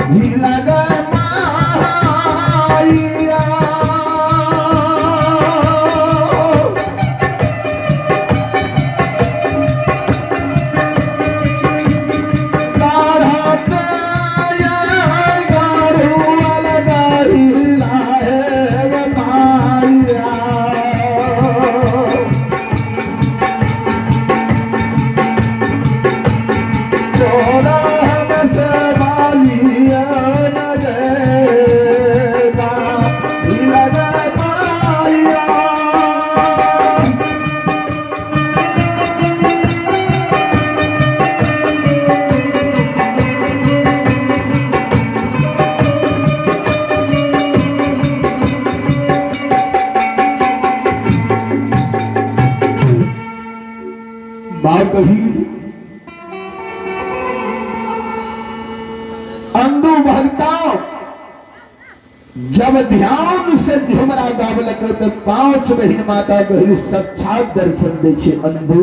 लगे माइया। माँ कही अंदू भक्ता जब ध्यान से झुमरा गावलक तो 5 बहिन माता गहिर साक्षात दर्शन दे छे अंदू।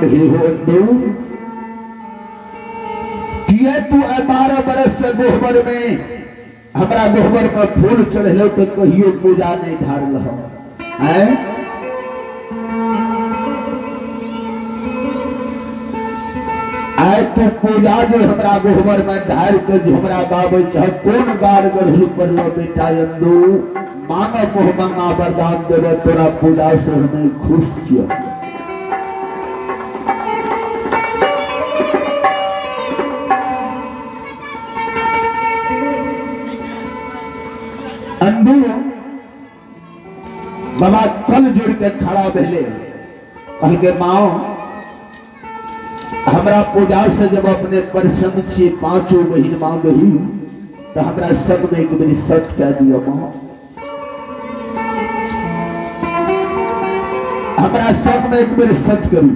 हे हो अंदू, किए तू 12 बरस से गोहबर में हमरा गोहबर पर फूल चढ़लो तो कहियो पूजा नहीं ढारल हो। आय तू पूजा जो हमरा गोहबर में ढार के झुमरा गावे चाहे कौन गार गढ़ल पड़लो बेटा अंदू, मानव मोह मंगा वरदान देवे तोरा पूजा से हमें खुश छियो। अंधू बाबा कल जोड़ के खड़ा भेले, कहलके माओ हमरा पूजा से जब अपने प्रसन्न छी पांचों बहिन मां गही तो हमरा सब में एक बेरी सच कह दियो मां, हमरा सब में एक बेरी सच करू।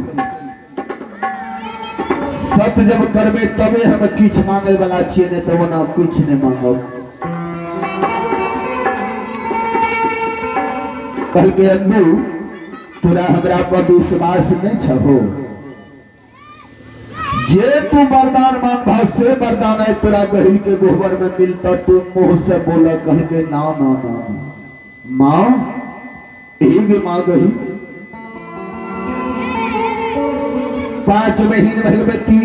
सत जब करबे तबे हम किछ मांगे वाला छियै, नहीं तो ओना किछ नहीं मांगब। कहलके अंधू तोरा हमरा पर विश्वास नहीं छहो, जे तू वरदान मांगबा से वरदान है तोरा गहिल के गोहबर में मिलता, तू मुंह से बोला। कहलके ना ना ना मां, यही भी मां गही 5 महीने भगवती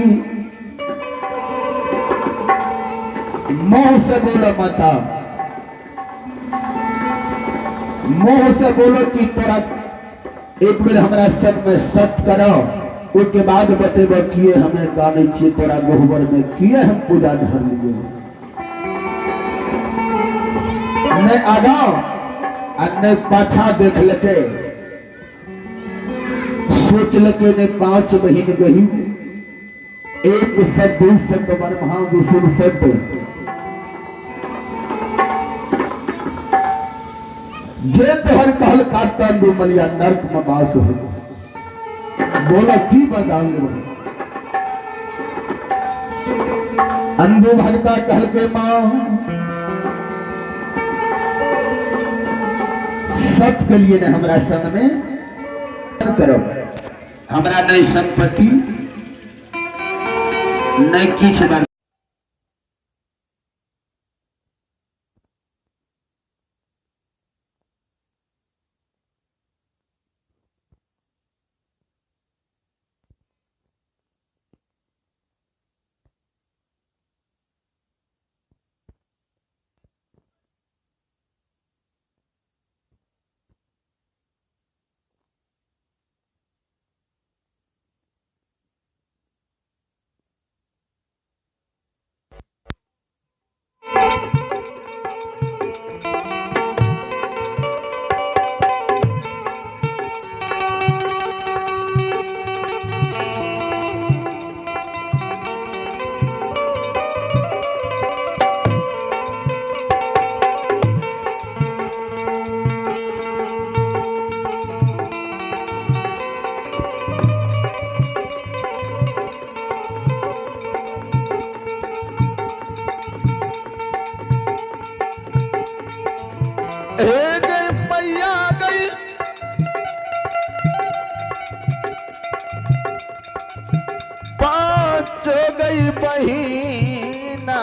मुंह से बोलो माता, मुंह से बोलो कि तोरा एक बेर हमरा सब में सत करो, उसके बाद बतेब किए हमें गाने छिए तोरा गोहबर में किए हम पूजा धर लिए। नहीं आगा और नहीं पाछा देख लेके सोच लके ने 5 महीने गही एक शब्द दू शब्द ब्रह्मा विष्णु शब्द जे तोहर कहल काटता दू मलिया नर्क में वास हो। बोला की वरदान लेबो? अंधू भगता कहल के मां सत के लिए ने हमरा संग में करो, हमरा नहीं संपत्ति नहीं किछ बन। महीना।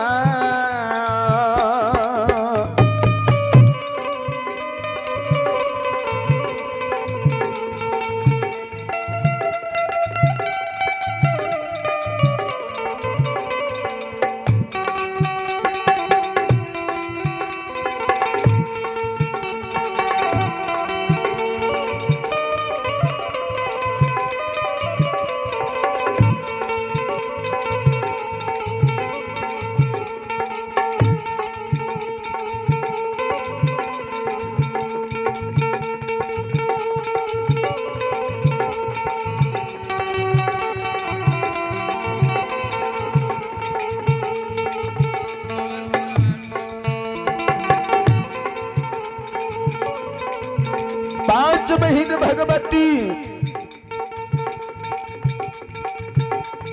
5 महीन भगवती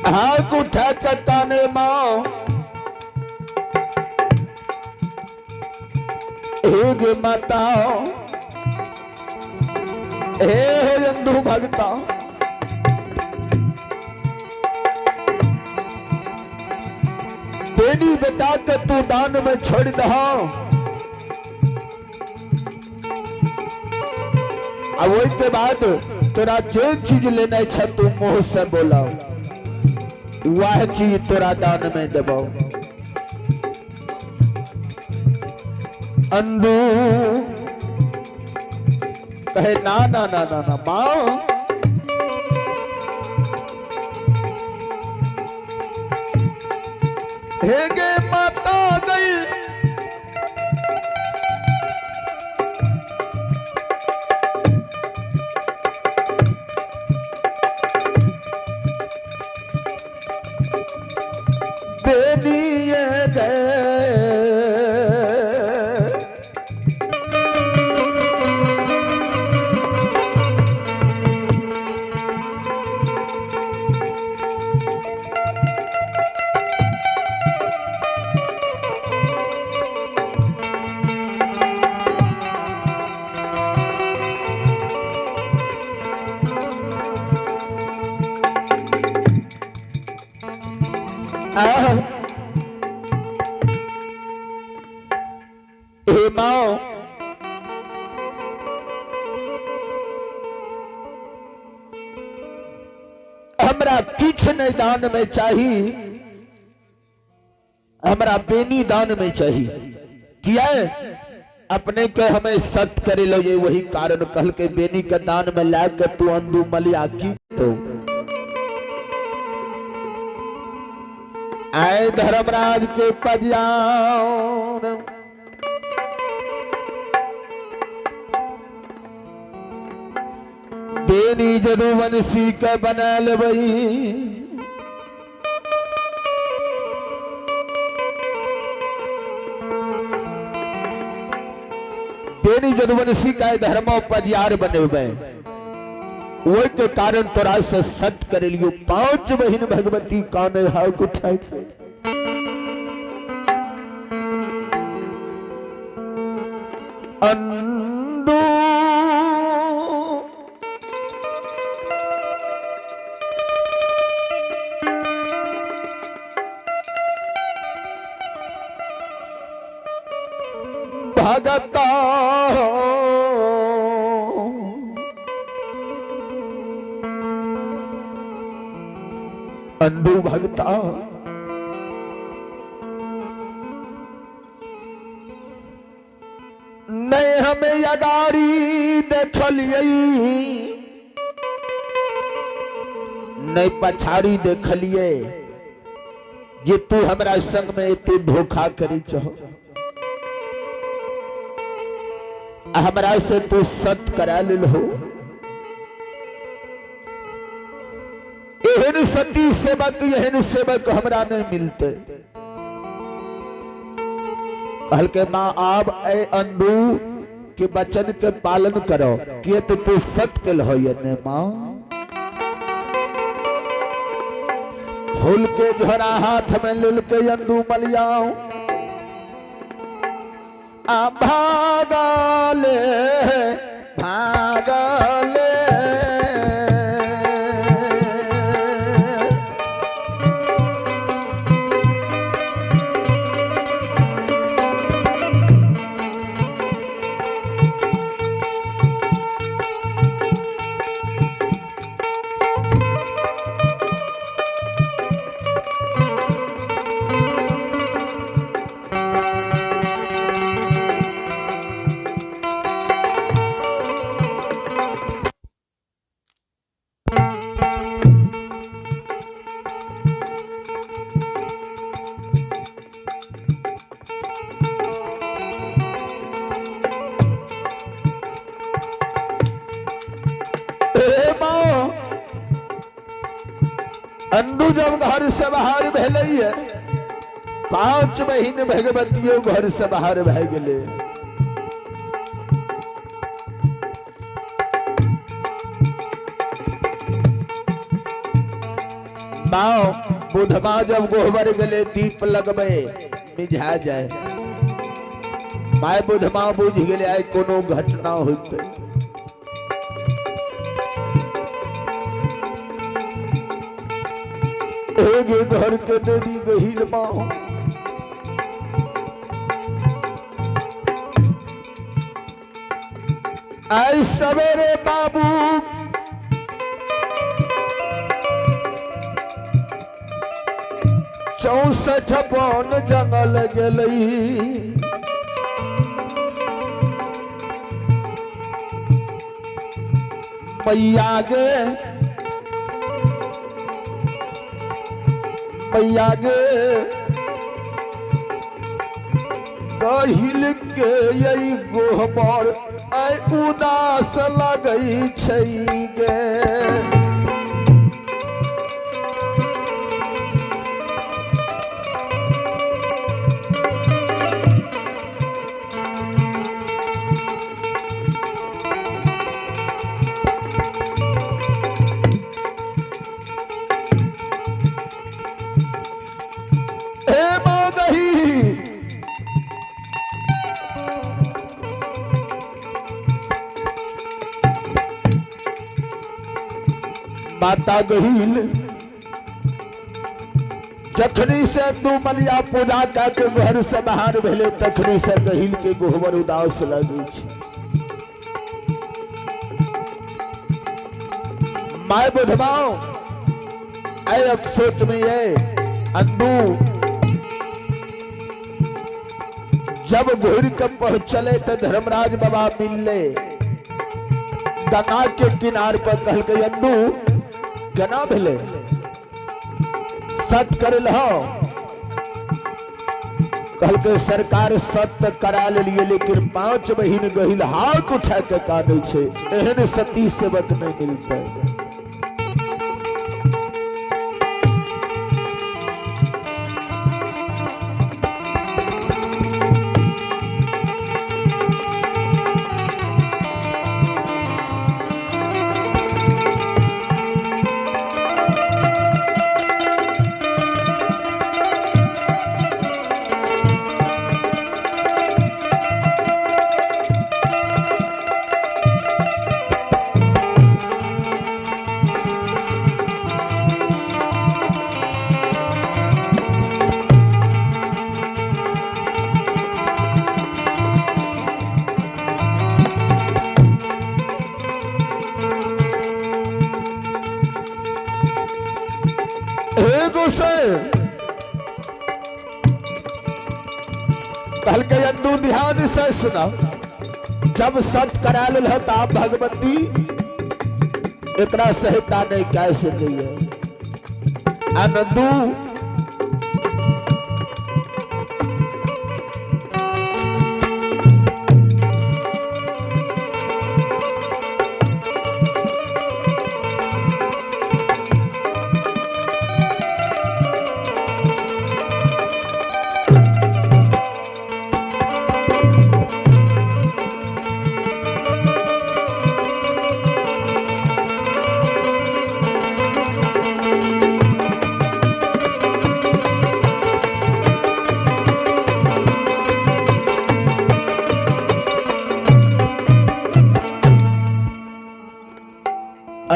हाथ उठा कर ताने मां, हे गे माता, हे अंधु भगता, तेरी बेटा के तू दान में छोड़ दहो। आ वही के बाद तोरा जे चीज लेना है तू मुंह से बोला, वह चीज तोरा दान में देबो। अंधू कहे ना ना ना ना ना मां, हे गे माता गई बेनिए गए। हे मां, हमरा किछ नहीं दान में चाही, हमरा बेनी दान में चाही। किया अपने के हमें सत करे लो, ये वही कारण कल के बेनी के दान में ला के तू अंदू मलिया की तो आए धर्मराज के पजियार। बेनी जदुवंशी के बना लेबई, बेनी जदुवंशी का धर्म पजियार बनेबे, वही के कारण तोरा से सत करे लियो। 5 महीन भगवती काने हाथ उठाए अंदू भगता अंधू भगता नहीं हमें अगाड़ी देखलिए, नहीं पछाड़ी देखलिए, जे तू हमरा संग में तू धोखा करी चहो, हमरा से तू सत करा लेल हो। एहन सती सेवक, एहन सेवक हमरा नहीं मिलते। कहल के मां आब ए अंधू के वचन के पालन करो, किए तो तू सत के हो ने मां। फूल के झोरा हाथ में लुल के अंधू मलियाओ आ भागले भागले। हे माँ, अंडू जब घर से बाहर भेलै है, 5 बहिन भगवतियो घर से बाहर भए गेलै। माँ बुधमा जब गोहबर गेलै दीप लगबै मिझा जाए, my बुधमा बुझ गेलै आइ कोनो घटना होतै। एगे घर के देवी गहिल माँ, आइ सवेरे बाबू 64 बन जंगल गेलै। मैया गे मैया गे कहिल के यही गोहबर ऐ उदास लगै छै गे। हे माँ दही माता गहिल जखनी से दू मलिया पूजा करके घर से बाहर भेले तखनी से गहिल के गोहबर उदास लगै छै। My बुधबाओ ऐ अब सोच में ये अंदू जब घुर के पहुंचले तो धर्मराज बाबा मिलले गंगा के किनार पर। कहलकै अंदू केना भेले सत कर लहो? कहलकै सरकार सत करा लेलिए, लेकिन 5 बहिन गहिल हाथ उठा के कानै छै, एहन सती सेवक नहीं मिलते। हे गोसाई कहलकै अंदू ध्यान से सुना, जब सत करा लेल त आप भगवती एकरा सहायता नहीं कह सकैए। आनंदू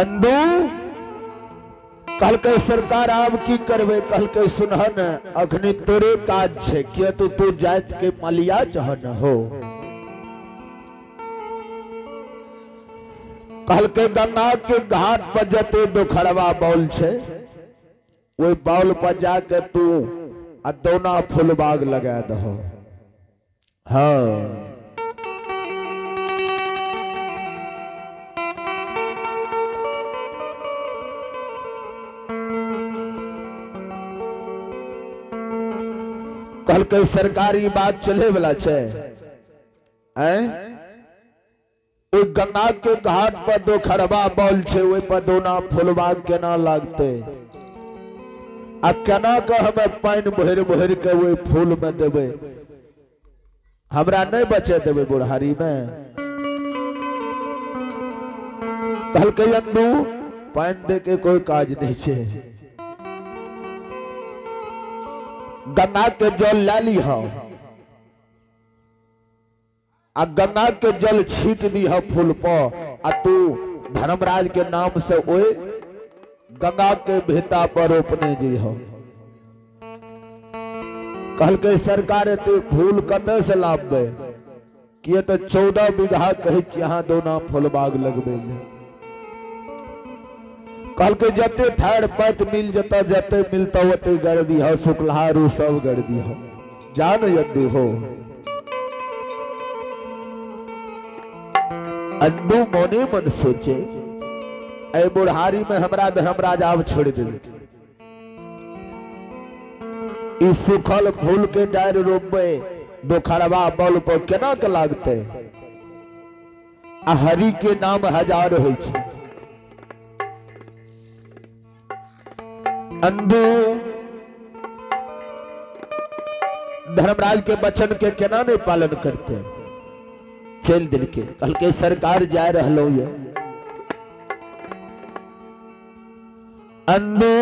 अंदू कहलकै सरकार आब की करबै? कहलकै सुनह ने, अखनी तोरे काज छै, किया तो तू जाति के मलिया चहन हो। कहलकै गंगा के घाट पर जते दोखड़वा बौल छै, ओहि बौल पर जाके तू आ दौना फूलबाग लगा दहो। हाँ कहलकै सरकारी बात चले वाला छै, आँय? ओ ओहि गंगा के घाट पर दोखरबा बॉल छै, ओहि पर दोना फुलबा केना लागते आ केना के हमें पानि भरि भरि के ओहि फूल में देबै, हमरा नहीं बचे देबै बुढ़ारी में। कहलकै अंदू पानि दे के कोई काज नहीं छै, गंगा के जल ला लीह आ गंगा के जल छीट दीह फूल पर आ तू धर्मराज के नाम से ओए गंगा के भेता पर रोपने जीह। कहलकै सरकार एते फूल कतऽ से लाबबै, किए तऽ 14 बीघा कहै छी अहाँ दोना फूलबाग लगबै लए। कहलकै जते ठाढ़ पात मिल जतऽ जते मिलतौ ओते गड़ दिह, शुक्लहा रू सब गड़ दिह, जान यदि हो। अंडू मोने मन सोचे ए बुढ़ारी में हमरा धर्मराज आब छोड़ देलकै, ई सुखल फूल के डारि रोपबै बोखरबा बल पर केना के लागतै। आ हरि के नाम हजार होइ छै। अंधू धर्मराज के वचन के केना नहीं पालन करते, चल दिलके। कहलकै सरकार जा रहलो ये। अंधू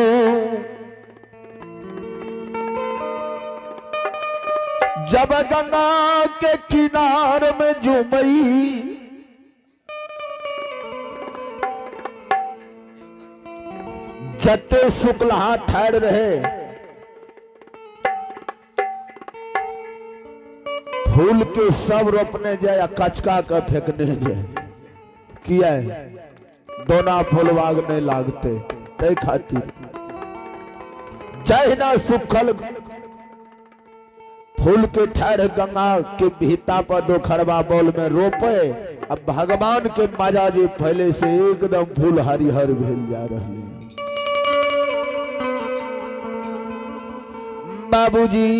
जब गंगा के किनार में झूमई, जते शुक्लहा ठहर रहे फूल के सब रोपने जाए आ कचका के फेंकने जाए, किया दोना फूलबाग नहीं लागते तै खातिर। जहिना सुखल फूल के ठहर गंगा के भीता पर दोखरबा बॉल में रोपे, अब भगवान के मजा जे फैले से एकदम फूल हरिहर भेल जा रहे। बाबूजी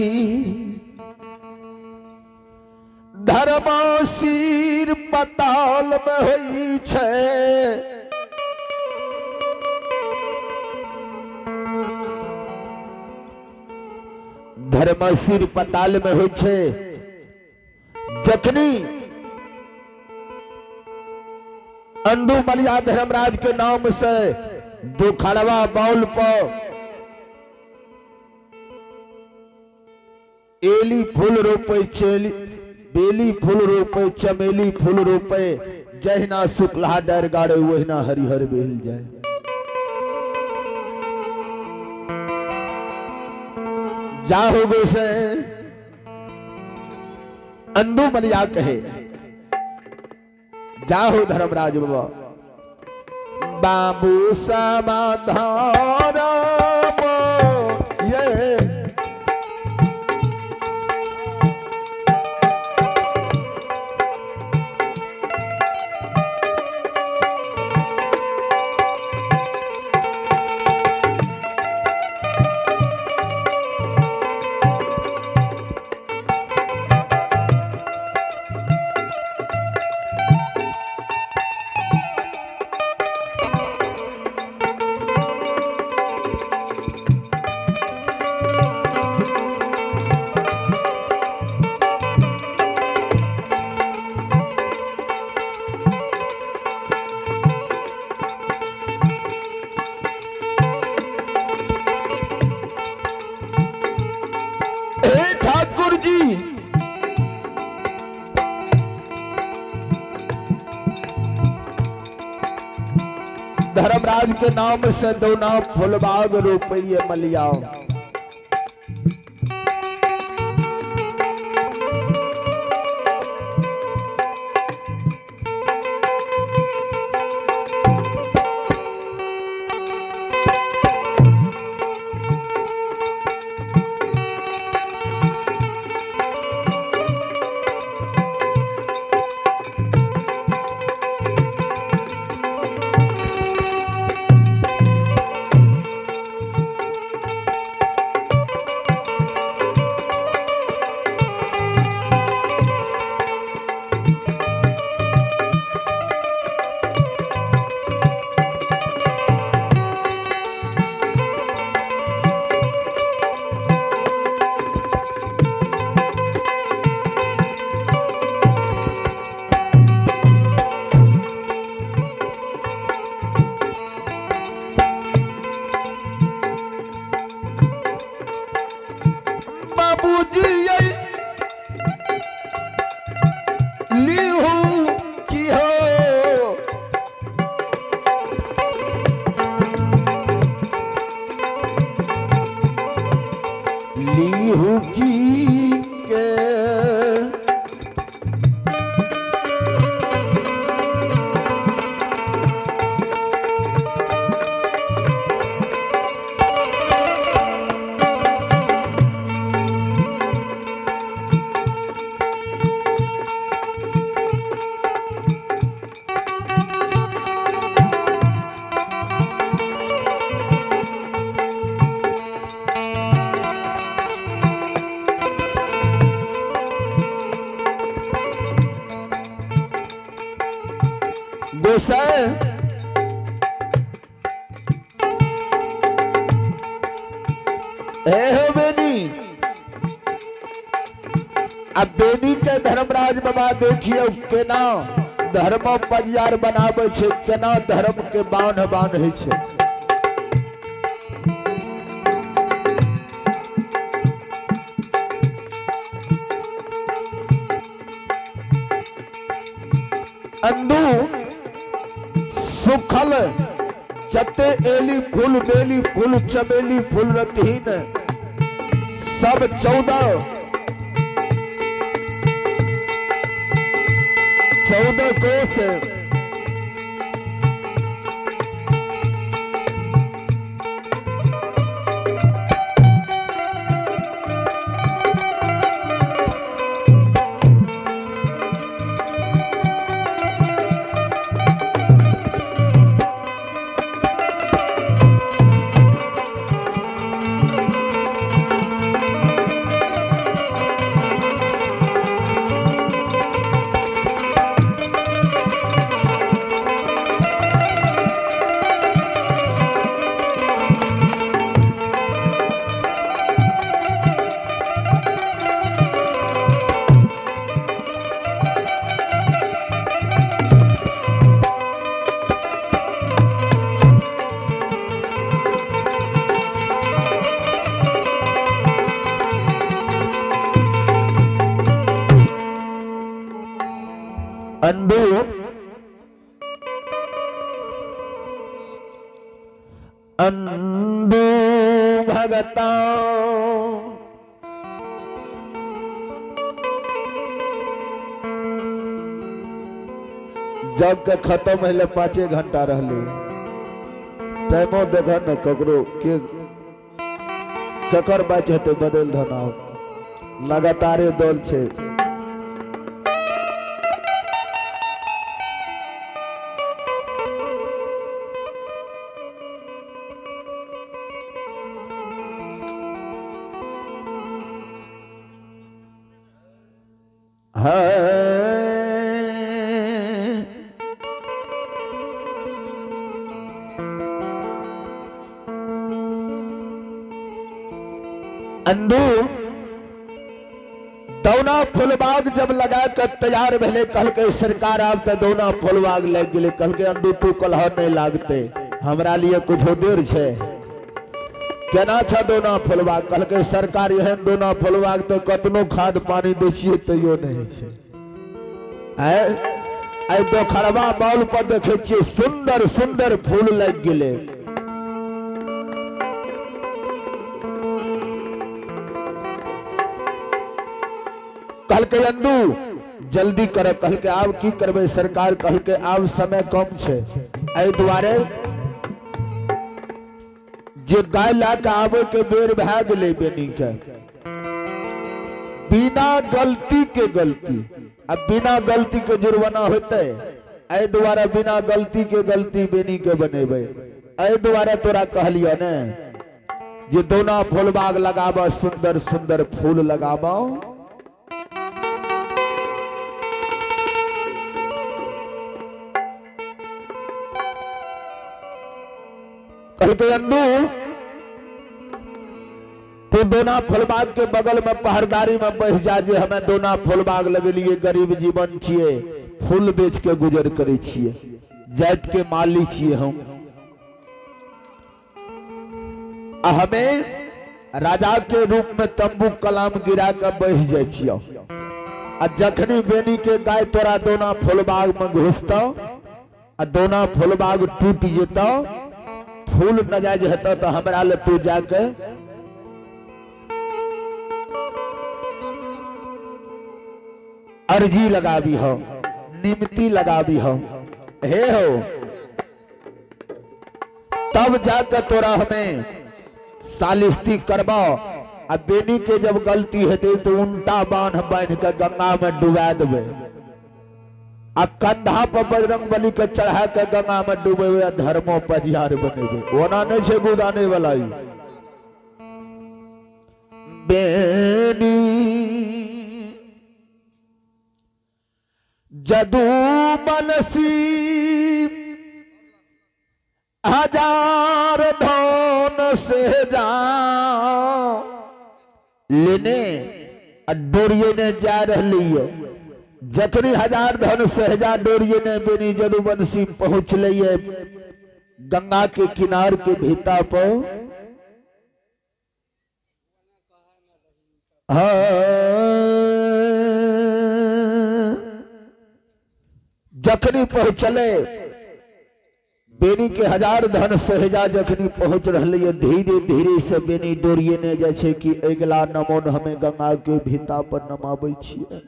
धर्म सिर पताल में होई छै, धर्म सिर पताल में होई छै। जखनी अंडू बलिया धर्मराज के नाम से दुखड़वा बाउल पर एली फूल रोपे, चेली बेली फूल रोपे, चमेली फूल रोपे, जहिना शुक्ला डर गाड़े वहिना हरिहर भेल जाए। जाहो गोसे अंडू बलिया कहे जाहो धर्मराज बाबा बाबू समाधान ये हे ठाकुर जी धर्मराज के नाम से दोना फुलबाग रुपये मलिया। ए हो बेनी, आ बेनी के धर्मराज बाबा देखियो केना धर्म परियार बनाबै छै, केना धर्म के बान्ह बान्है छै। अंदू सुखल जते एली फूल बेली फूल चमेली फूल रतहीन सब 14 कोस अंडू अंडू भगता जग के खत्म होले 5 घंटा रहले, टाइमो देख न ककरो के ककर बात हेतै बदल धना लगातारे दल छै। अंदू दौना फुलबाग जब लगा कर तैयार भेले, कहलकै सरकार आब तो दौना फुलबाग लग गेलै। कहलकै अंदू तू कलह नहीं लागते, हमरा लिए कुछ देर छै, केना छ दौना फुलबाग? कहलकै सरकार एहन दौना फुलबाग तो कतनो खाद पानी दै छियै तैयो नहीं छै। आइ दोखरबा बॉल पर देखे छियै सुंदर सुंदर फूल लग गेलै। कहलकै अंदू जल्दी कर। कहलकै आब की करबै सरकार? कहलकै आब समय कम छै, एहि दुआरे जे गाय लए के आबे के बेर भए गेलै बेनी के, बिना गलती के गलती, अब बिना गलती के जुर्माना होते, एहि दुआरे बिना गलती के गलती बेनी के बनेबै। एहि दुआरे तोरा कहलियौ ने जे दोना फूलबाग लगाब, सुंदर सुंदर फूल लगाब। कहलकै अंदू तू दोना फुलबाग के बगल में पहरदारी में बैठ जा, जे हमें दोना फुलबाग लगेलिए, गरीब जीवन छिए, फूल बेच के गुजर करे छिए, जात के माली छिए हम, आ हमें राजा के रूप में तंबू कलाम गिरा के बैठ जाए छियो, आ जखनी बेनी के गाय तोरा दोना फुलबाग में घुसतो आ दोना फुलबाग टूट जेतो, फूल नजायज हेतो, तो हमरा ले तू जाके अर्जी लगाबी हो, निमती लगाबी हो, हे हो, तब जाके तोरा हमें सालिस्ती करबाओ। आ बेनी के जब गलती हेतै तो उल्टा बांध बांध के गंगा में डुबा देबै, आ कंधा पर बजरंग बली के चढ़ा के गंगा में डूबेबै, आ धर्मो परिहार बनेबै। ओना नहीं छै गुदाने वाला ई। बेनी जदू बनसी हजार धन से जाओ लेने आ डोरिये ने जा रही है। जखनी 1000 धन सहजा डोरिये ने बेनी जदुवंशी पहुंचले है गंगा के किनार के भीता पर। जखनी पहुंचले बेनी के 1000 धन सहजा जखनी पहुंच रही है धीरे धीरे से बेनी डोरिये ने जाय छै कि अगला नमोन हमें गंगा के भीता पर नमाबै छियै।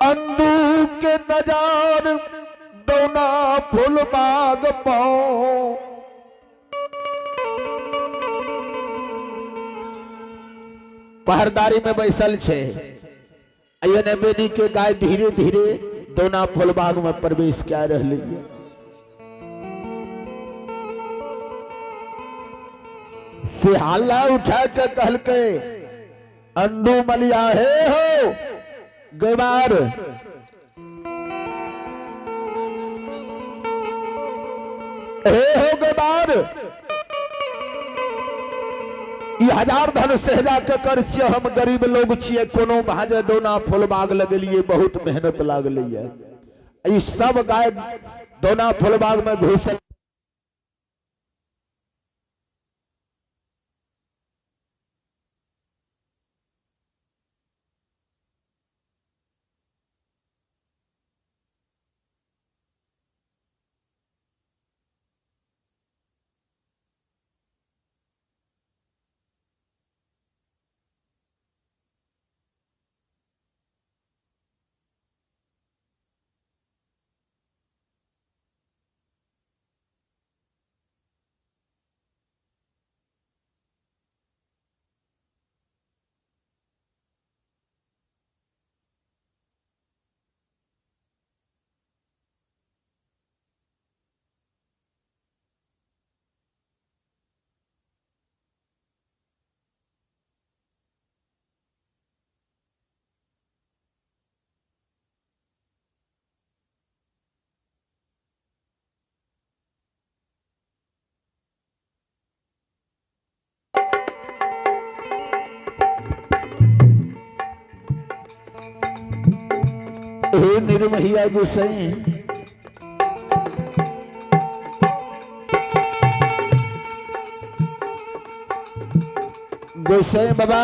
अंदू के नजार दौना फूल बाग पाओ पहरदारी में बैसल छे। बेनी के गाय धीरे धीरे दौना फूलबाग में प्रवेश क्या रही है। सिहाला उठा के कहलके अंडू मलिया हे हो गवार हे हो गवार 1000 धन सहजा के कर छियै, हम गरीब लोग छियै, कोनो भाजे दौना फूलबाग लगेलिए बहुत मेहनत लागलै है। ई सब गाय दौना फूलबाग में घुसल हे निर्महिया गोसाई गोसाई बाबा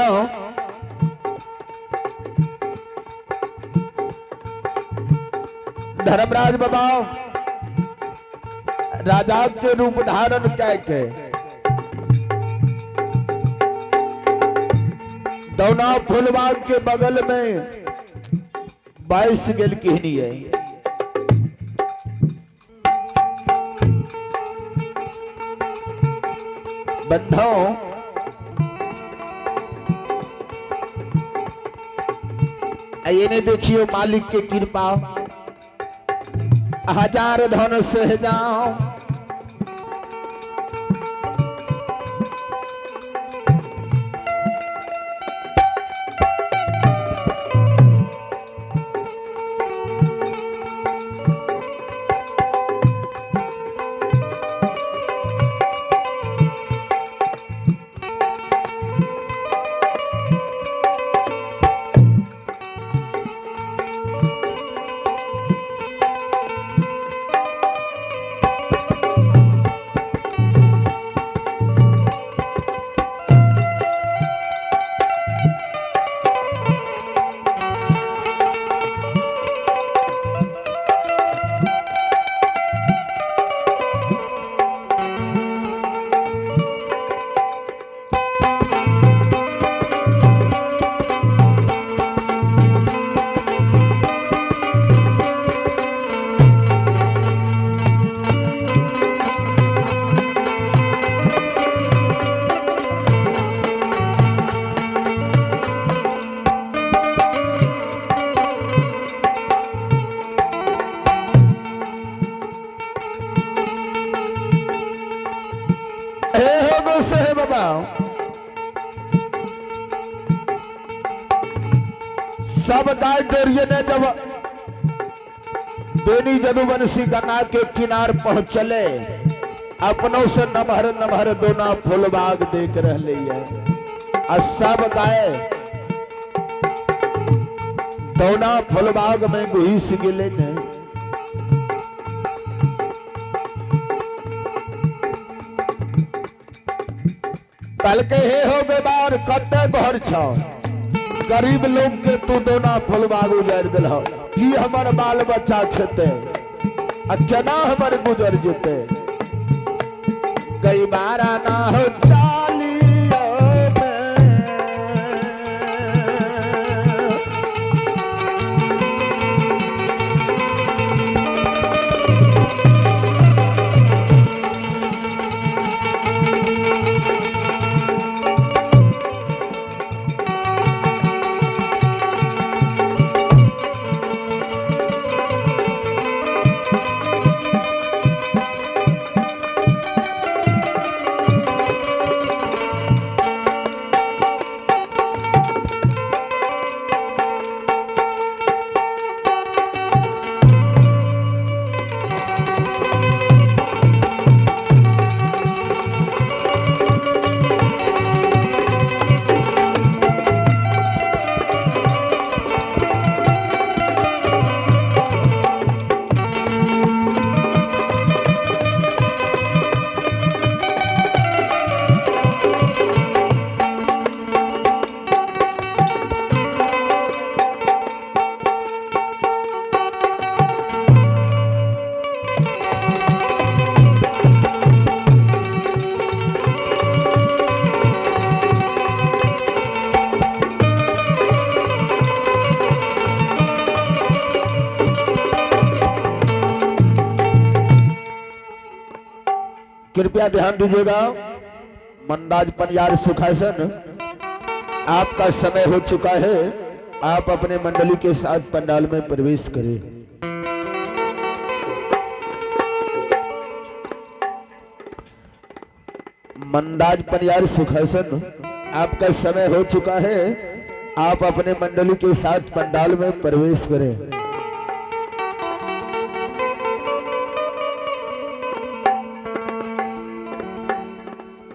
धर्मराज बाबा राजा के रूप धारण के दौना फुलबाग के बगल में 22 गेल कहनी है। बंधो ये ने देखियो मालिक के कृपा 1000 धन से जाओ सब गाय डोरिये ने जब बेनी जदुवंशी गंगा के किनार पहुंचले, अपनों से नमहर नमहर दोना फूलबाग देख रहे है आ सब गाय दोना फूलबाग में घुस गेले ने। कहलकै हे हो बेबार कते घर छौ, गरीब लोग के तू दोना फुलबाग उजारि देलह, की हमर बाल बच्चा खेते आ केना हमर गुजर जेते। कई बारा ना हो चालियो में, कृपया ध्यान दीजिएगा। मंदाज पनियार सुखासन, आपका समय हो चुका है, आप अपने मंडली के साथ पंडाल में प्रवेश करें। मंदाज पनियार सुखासन, आपका समय हो चुका है, आप अपने मंडली के साथ पंडाल में प्रवेश करें।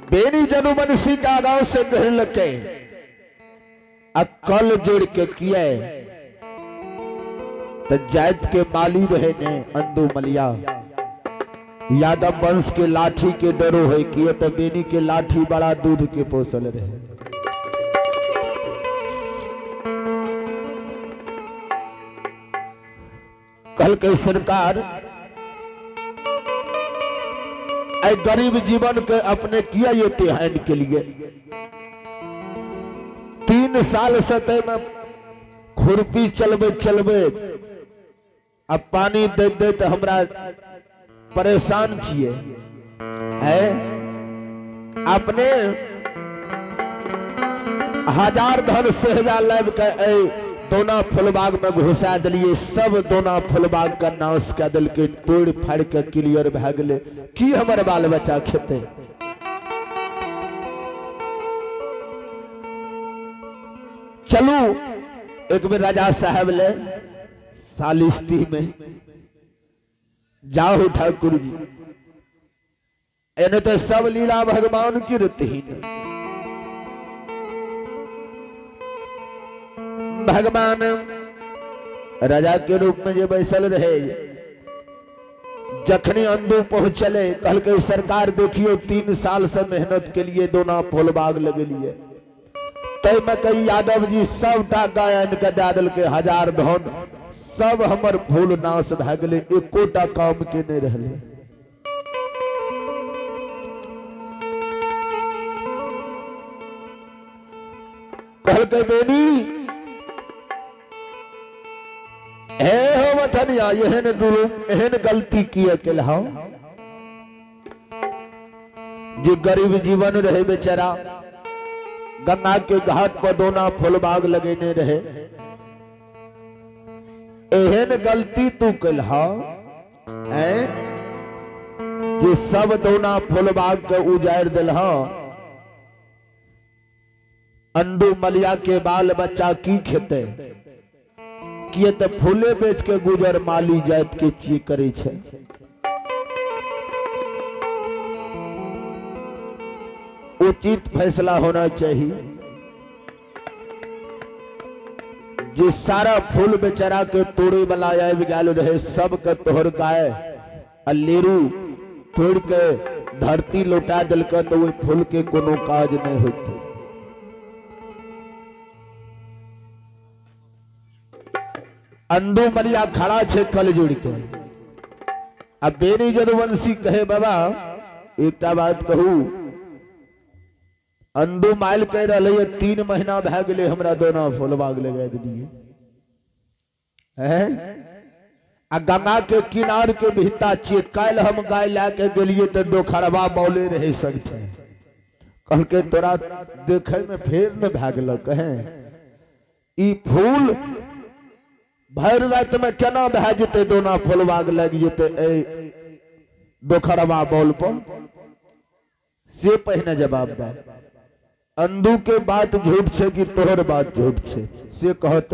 बेनी जदुवंशी का गांव से कहलके अकल जोड़ के किया तो जायत के माली रहे ने अंदू मलिया, यादव वंश के लाठी के डरो है किए तो बेनी के लाठी बड़ा दूध के पोसल रहे। कल के सरकार ऐ गरीब जीवन के अपने किया ये तिहान के लिए 3 साल से ते में खुरपी चलबे चलबे अब पानी दे दे तो हमरा परेशान छिए है। अपने 1000 धन सहजा लाब के ऐ दोना फुलबाग में घुसा दिलिए, सब दोना फुलबाग का नाश कह दिलके, तोड़ फाड़ के क्लियर भए गेलै। की हमर बाल बच्चा खेते? चलू एक बेर राजा साहब ले सालिस्ती में जाओ ठाकुर जी, एने तो सब लीला भगवान की रहतीन। भगवान राजा के रूप में जे बैसल रहे, जखनी अंदू पहुंचले कहलकै सरकार देखियो 3 साल से मेहनत के लिए दोना फूलबाग लगेलिए, तै में कई यादव जी सबटा गाय आनि के दए देलकै 1000 धन, सब हमर फूल नाश भए गेलै, एकोटा काम के नहीं रहलै। कहलकै बेनी हे हो मथनिया, एहन दुरुम एहन गलती किए केलहौ जे गरीब जीवन रहे बेचारा, गंगा के घाट पर दोना फूलबाग लगेने रहे, एहन गलती तू केलहौ हैं जे सब दोना फूलबाग के उजाड़ दिलहौ। अंडू मलिया के बाल बच्चा की खेते? किए तऽ फूले बेच के गुजर माली जात के छियै करै छै। उचित फैसला होना चाहिए। जे सारा फूल बेचारा के तोड़े वाला आबि गेल रहे, सबके तोहर गाय आ लेरू तोड़ के धरती लौटा दिलक तो ओहि फूल के कोनो काज नहीं होते। अंदू मलिया खड़ा छे कल जोड़ के। आ बेनी जदुवंशी कहे बाबा एकटा बात कहू, अंदू माइल कह रहा है 3 महीना भए गेलै हमरा दोना फूलबाग लगा दिए हैं। आ गंगा के किनार के भित्ता छियै, काल्हि हम गाय लए के गेलियै तऽ दोखरबा बौले रहे सगठे। कहलकै तोरा देखे में फेर ने भए गेलक हैं, ई फूल भरि राति में केना भए जेतै, दोना फूलबाग लागि जेतै एहि दोखरबा बौल पर? से पहिने जवाब दे। अंदू के बात झूठ छे कि तोहर बात झूठ छे, से कहत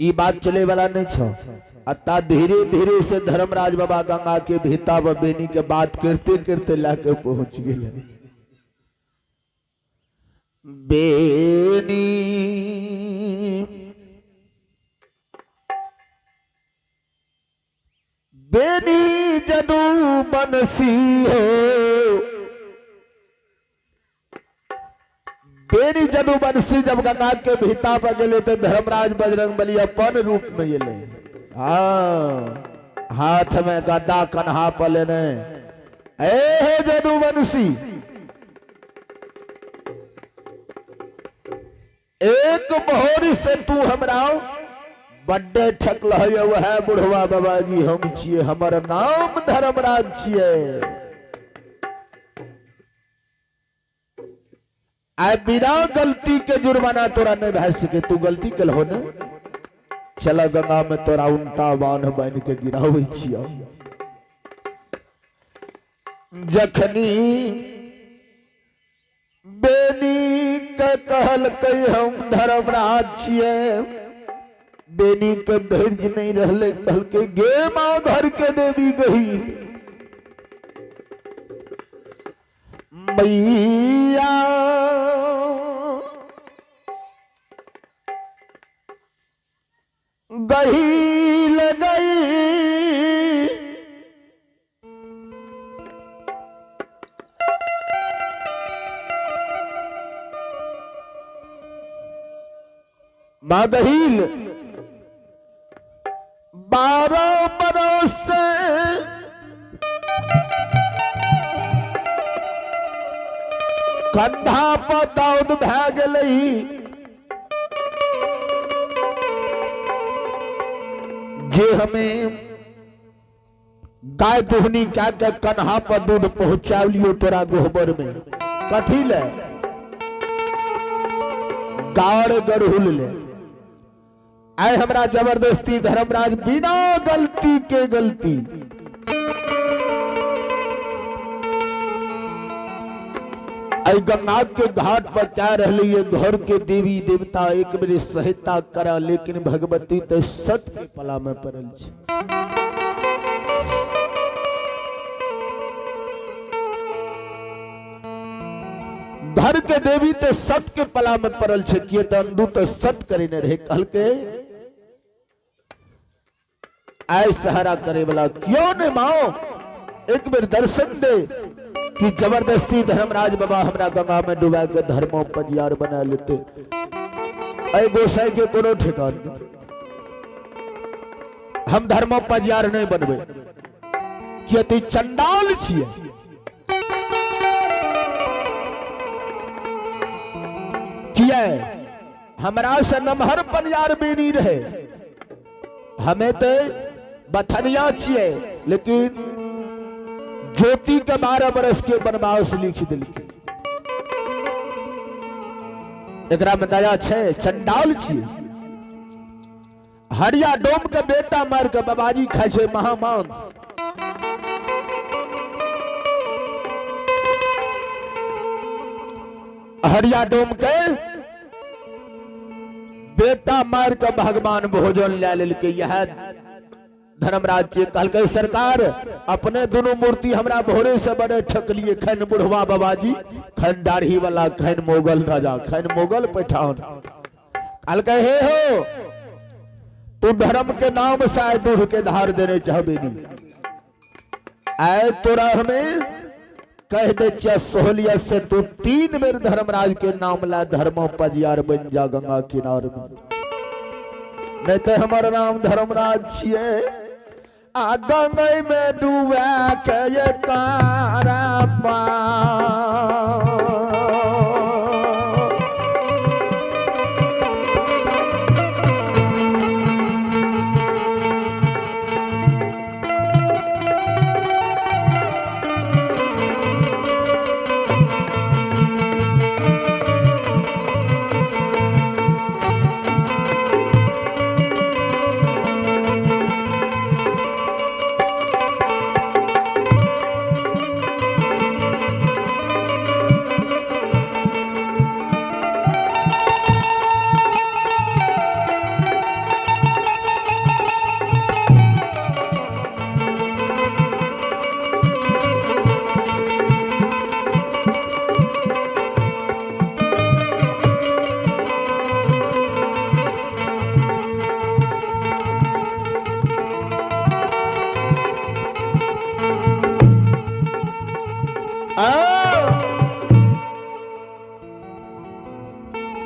ई बात चले वाला नहीं छो। अतः धीरे धीरे से धर्मराज बाबा गंगा के भीता व बेनी के बात करते करते लाके पहुंच गेले। बेनी बेनी जदू बनसी हो, बेनी जदू बनसी जब गंगा के भीता पर गेले तो धर्मराज बजरंग बली अपन रूप में गेले। हाँ, हाथ में गदा कन्हा पर लेने, ए हे जदू बनसी, एक भोर से तू हमरा बड्डे ठकल है, वह बुढ़वा बाबा जी हम छिए, हमर नाम धर्मराज छिए। आय बिना गलती के जुर्माना तोरा नहीं भए सके, तू गलती कल हो ने, चल गंगा में तोरा उल्टा बांध बांध के गिरावे छियो। जखनी बेनी के कहलकै हम धर्मराज छिए, बेनी के धैर्य नहीं रहले, कहलकै गे माँ घर के देवी गही मैया, गहील गई माँ गहील 12 बरस से कंधा पर दौद भए गेलै, जे हमें गाय दुहनी क्या के कन्हा पर दूध पहुंचा लियो तोरा गोहबर में, कथी ले गाड़ गरहुल ले आए हमरा जबरदस्ती धर्मराज बिना गलती के गलती आई गंगा के घाट पर क्या रहली है, घर के देवी देवता एक बेर सहायता करा, लेकिन भगवती तो सत के पला में पड़ल छे। घर के देवी तो सत के पला में पड़ल छे, किए तो अंदू तो सत करीने रहे, कहलके आय सहारा करे वाला क्यों ने माओ एक बेर दर्शन दे कि जबरदस्ती धर्मराज बाबा हमरा गंगा में डुबा के धर्मो पजियार बना लेते। अय गोसाई के कोनो ठिकान नहीं, हम धर्मो पजियार नहीं बनबे, किया तो चंडाल छिए। किया हमरा से नमहर पनियार बेनी रहे, हमें तो बथनिया छिए, लेकिन ज्योति के 12 बरस के बनवास लिख दिलके, एकरा में दया छे, चंडाल छिए। हरिया डोम के बेटा मार के बाबाजी खाय छे महामांस। हरिया डोम के बेटा मार के भगवान भोजन ले लेलकै। यह धर्मराज जी कहलकै सरकार अपने दोनों मूर्ति हमरा भोरे से बड़े ठकलिए, खन बुढ़वा बाबाजी, खन दाढ़ी वाला, खन मोगल राजा, खन मोगल पठान। कहलकै हे हो तू धर्म के नाम से आए दूध के धार देने चाहबे नी, आए तोरा हमें कह दे छियै सोहलिया से तू 3 बेर धर्मराज के नाम ला धर्म पजियार बन जा गंगा किनार में, नहीं तो हमर नाम धर्मराज छियै आ गंगे में डूबा के ये कारा पा।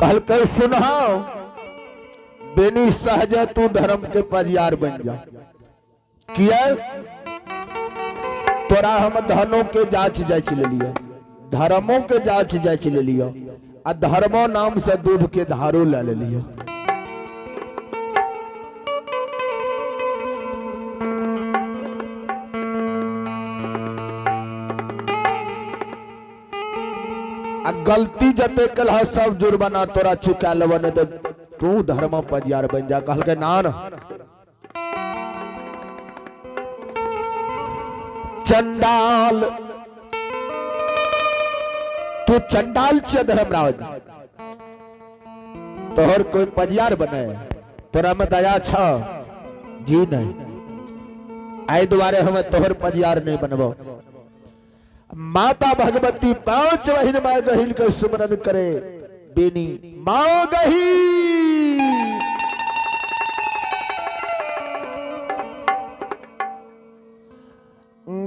कहलकै सुनहो बेनी सहज तू धर्म के पजियार बन जा, किया तोरा हम धनों के जांच जांच ले लिया, धर्मों के जांच जांच ले लिया, आ धर्मों नाम से दूध के धारो ले ले लिया। आ गलती जते कलह सब जुर्माना तोरा चुका लेब, नहीं तो तू धर्म पजियार बन जा। कहलकै ना ना चंडाल, तू चंडाल छियै धर्मराज, तोहर कोई पजियार बने, तोरा में दया छ जी नहीं, एहि दुआरे हम तोहर पजियार नहीं बनबो। माता भगवती 5 महीना मां गहिल के सुमरन करे बेनी मां गही।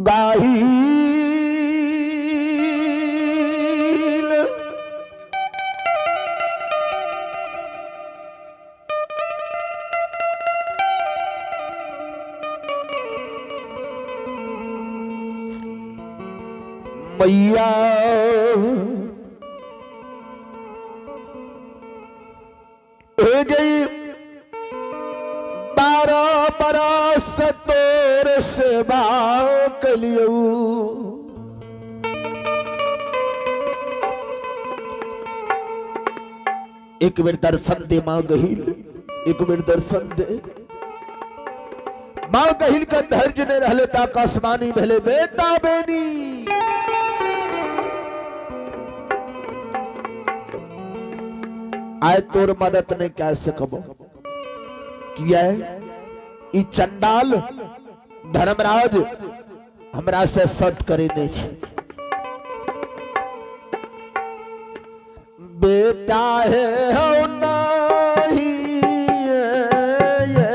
गाहिल मैया हो गई 12 बरस तोर सेवा कलियऊ, एक बेर दर्शन दे मां गहिल, एक बेर दर्शन दे मां गहिल के धैर्य नहीं रहले त आकाशवाणी भेले बेटा बेनी आय तोर मदद नहीं कह सकबो, किया ई चंडाल धर्मराज हमरा से सट करे नहीं छे। बेटा है हो नहीं ये,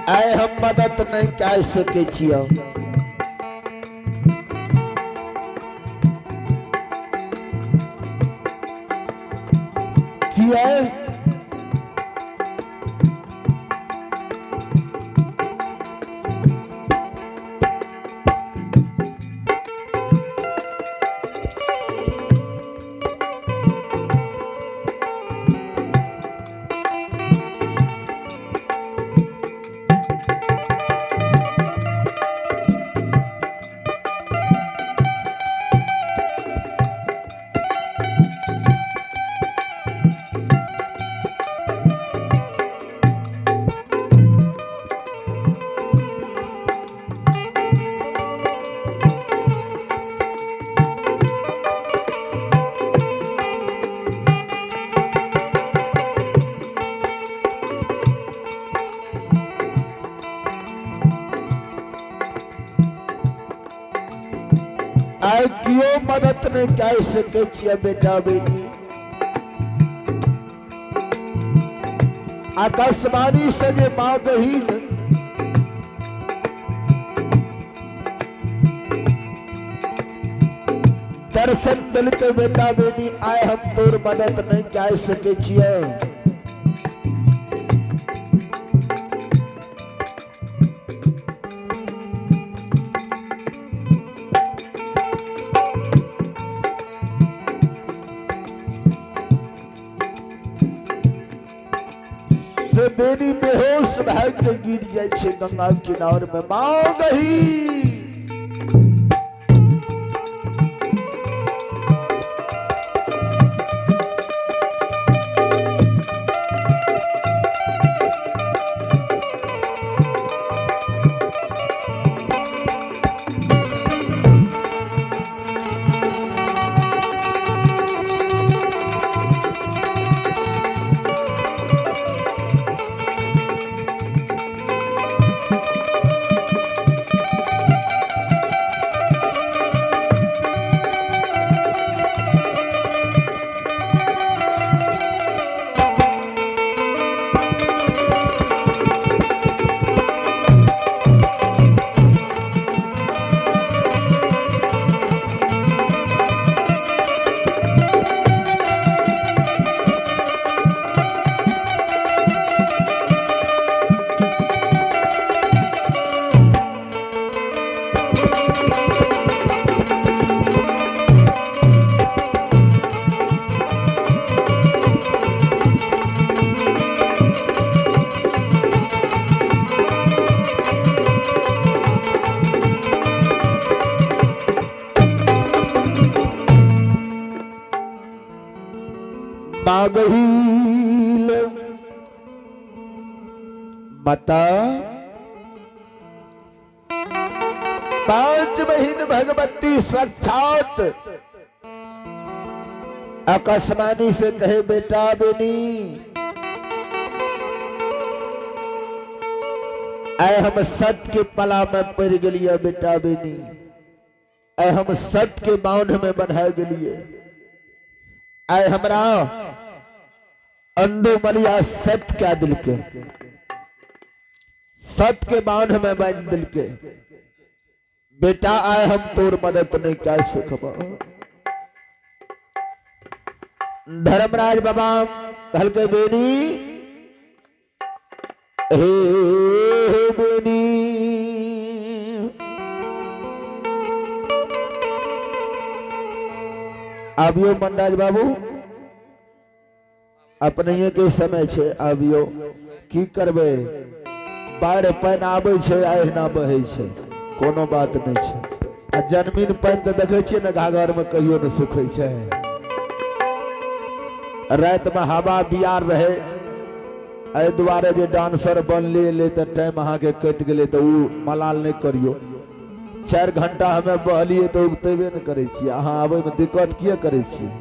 आइ हम मदद नहि कए सकै छियौ। किया? आइ केओ मदद नहि कए सकै छियै बेटा बेटी। आकाशवाणी से जे माँ बहिन दर्शन देलकै, बेटा बेटी आइ हम तोर मदद नहि कए सकै छियै। से बेनी बेहोश भए के गिर जाइ छै गंगा किनार में। माँ गही मागहील माता 5 बहिन भगवती साक्षात आकाशवाणी से कहे, बेटा बेनी आय हम सत के पला में पड़ गेलिए, बेटा बेनी आय हम सत के बाउंड में बन्हा गेलिए, आय हमरा अंडो मलिया सत क्या दिल के सत के बांध में बांध दिल के, बेटा आए हम तोर मदद नहीं क्या सकब। धर्मराज बाबा कहल के बेनी हे बेनी आबियो मनराज बाबू अपने के समय छे, आबियो की करबै, बाढ़ि पानि आबै छै अहिना बहै छै, कोनो बात नहि छै। आ जन्मीन पानि तऽ देखै छियै ने घाघर में कहियो नहि सुखै छै। राति में हवा बियार रहे, एहि दुआरे जे डांसर बनले एलै तऽ टाइम अहाँके कटि गेलै तऽ ओ मलाल नहि करियौ। 4 घंटा हमे बहलियै तऽ उगतेबे नहि करै छियै, अहाँ आबैमे दिक्कत किए करै छियै?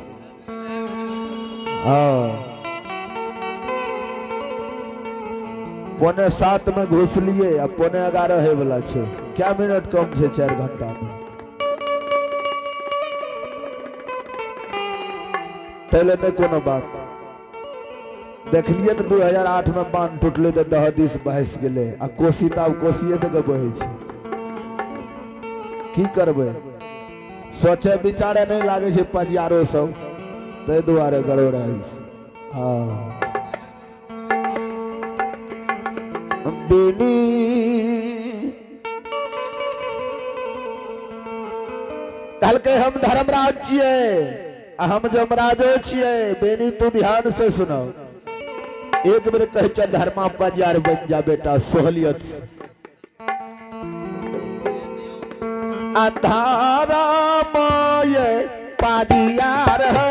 हाँ 6:45 में घुसलिए आ 10:45 होय वाला छै, क्या मिनट कम छै 4 घंटा में। पहले नहीं कोनो बात। देखलिए ने 2008 में बांध टूटले तो दह दिस बहस गेलै आ कोसी तऽ आब कोसिए दऽ कऽ बहै छै। की करबै, सोचे विचारे नहि लागै छै पजियारो सब, ताहि दुआरे गड़बड़ाइ छै। हँ बेनी कहलकै हम धर्मराज छियै आ हम जमराजो छियै। बेनी तू ध्यान से सुनो, एक बेर कहै छ धर्मा पजियार बन जा बेटा सोहलियत से। अंधारा माय पादियार हो,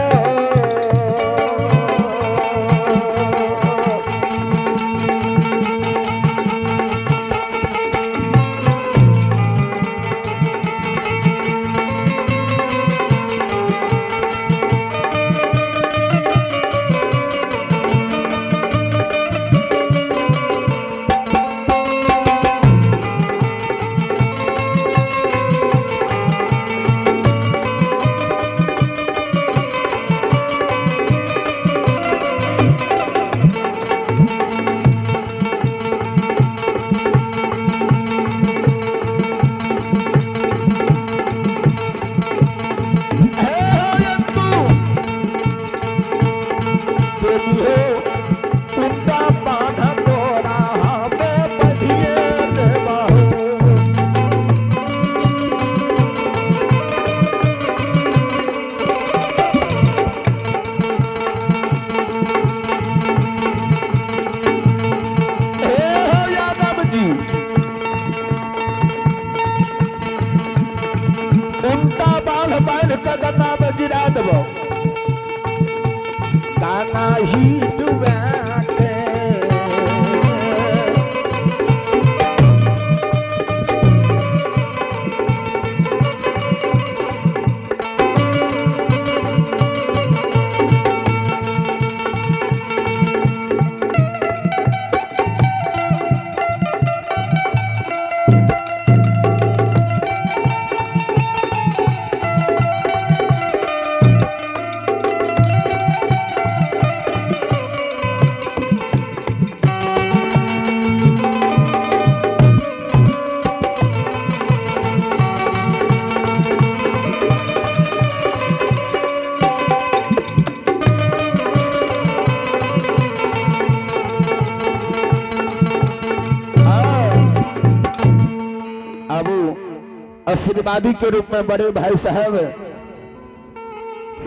आशीर्वादी के रूप में बड़े भाई साहब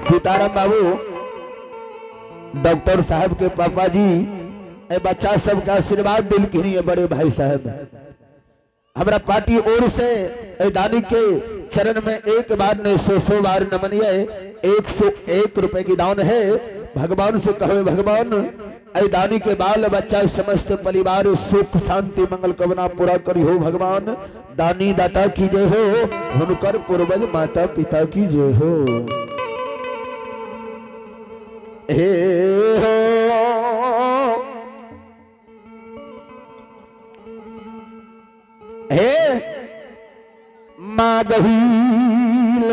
सीताराम बाबू डॉक्टर साहब के पापा जी ए बच्चा सबके आशीर्वाद दिल के लिए बड़े भाई साहब हमारा पार्टी ओर से ए दानी के चरण में एक बार नहीं सौ सौ बार नमनिए। 101 रुपए की दान है। भगवान से कहो भगवान ए दानी के बाल बच्चा समस्त परिवार सुख शांति मंगल कामना पूरा करी हो। भगवान दानी दाता की जय हो, हुनकर पूर्वज माता पिता की जय हो। हे हो हे मागहील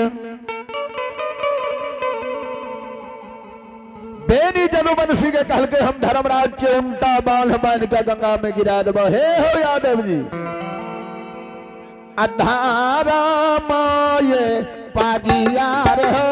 बेनी जदुवंशी के कहल के हम धर्मराज के उनटा बांध बांध के गंगा में गिरा देब। हे हो यादव जी अधारा माये पाजियार हो,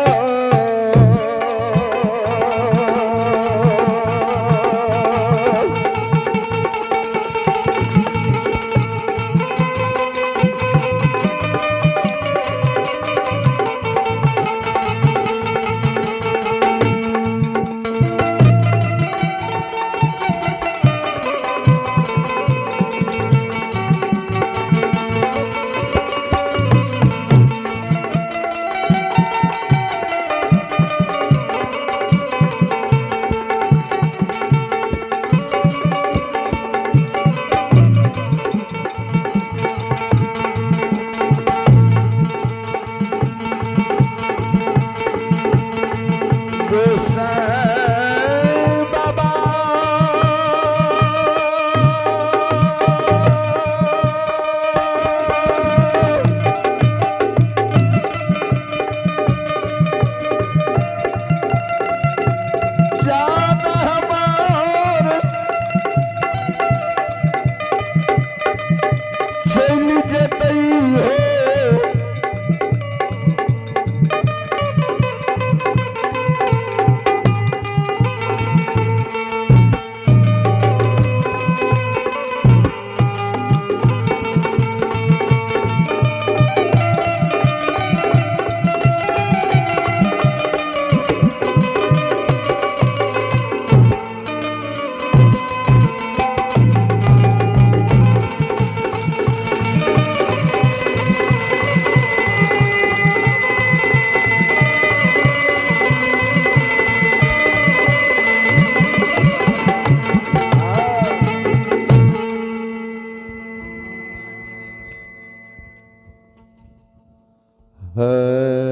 है।